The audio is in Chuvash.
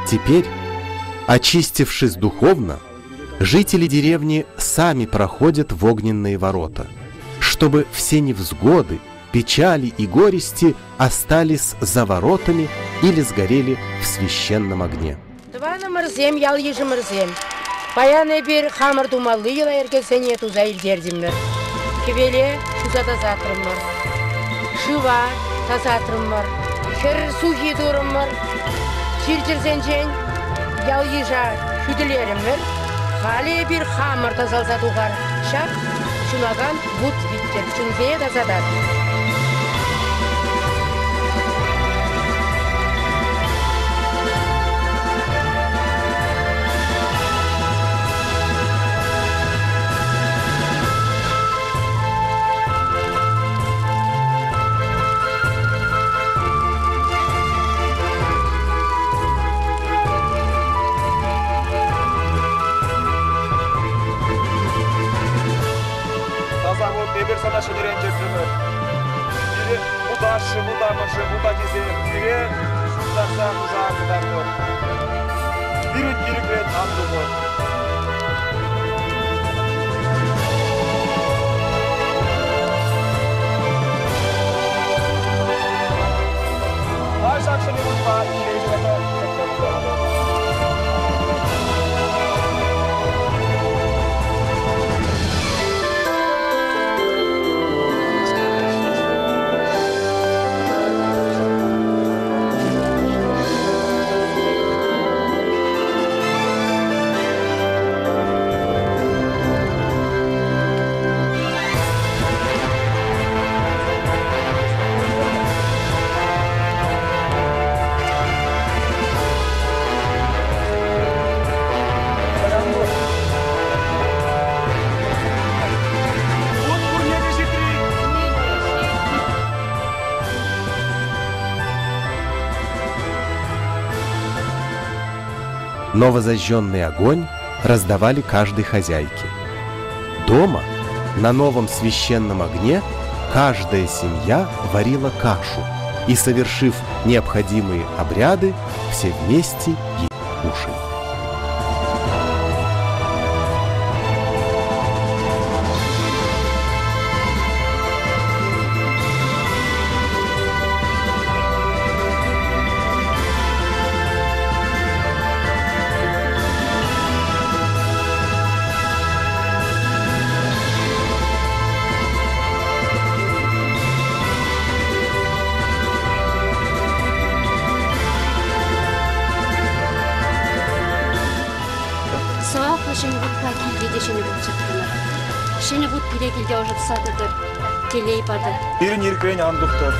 Теперь, очистившись духовно, жители деревни сами проходят в огненные ворота, чтобы все невзгоды, печали и горести остались за воротами или сгорели в священном огне. Тӑванӑмӑрсем, ял-йышӑмӑрсем, паян эпир хамӑр тумалли йӑла-йӗркесене туса ирттертӗмӗр. Хӗвеле ҫуса тасатрӑмӑр, шыва тасатрӑмӑр, хӗр сухи турӑмӑр, чир-чӗрсенчен ял-йыша хӳтӗлерӗмӗр. Халӗ эпир хамӑр тасалса тухар. Ҫак ҫунакан вут виттӗр, чунсене тасатар. Таса вут, эпир сана ҫӗнӗрен чӗртрӗмӗр. Пире вуташшӗ, вутамӑшӗ, вута тесе пире ҫунтарса нуша кӑтартӑр. Пирӗн ирӗкрен ан тухӑр. Ҫак ҫӗнӗ вутпа киле чӗртме пултаратӑр. Вут пурне те ҫитри! Новозажженный огонь раздавали каждой хозяйке. Дома на новом священном огне каждая семья варила кашу и, совершив необходимые обряды, все вместе ей кушали. Сӑваплӑ ҫӗнӗ вутпа килте те ҫӗнӗ вут чӗртрӗмӗр. Ҫӗнӗ вут пире килте ӑшӑтса тӑтӑр, телей патӑр. Пирӗн ирӗкрен ан тухтӑр.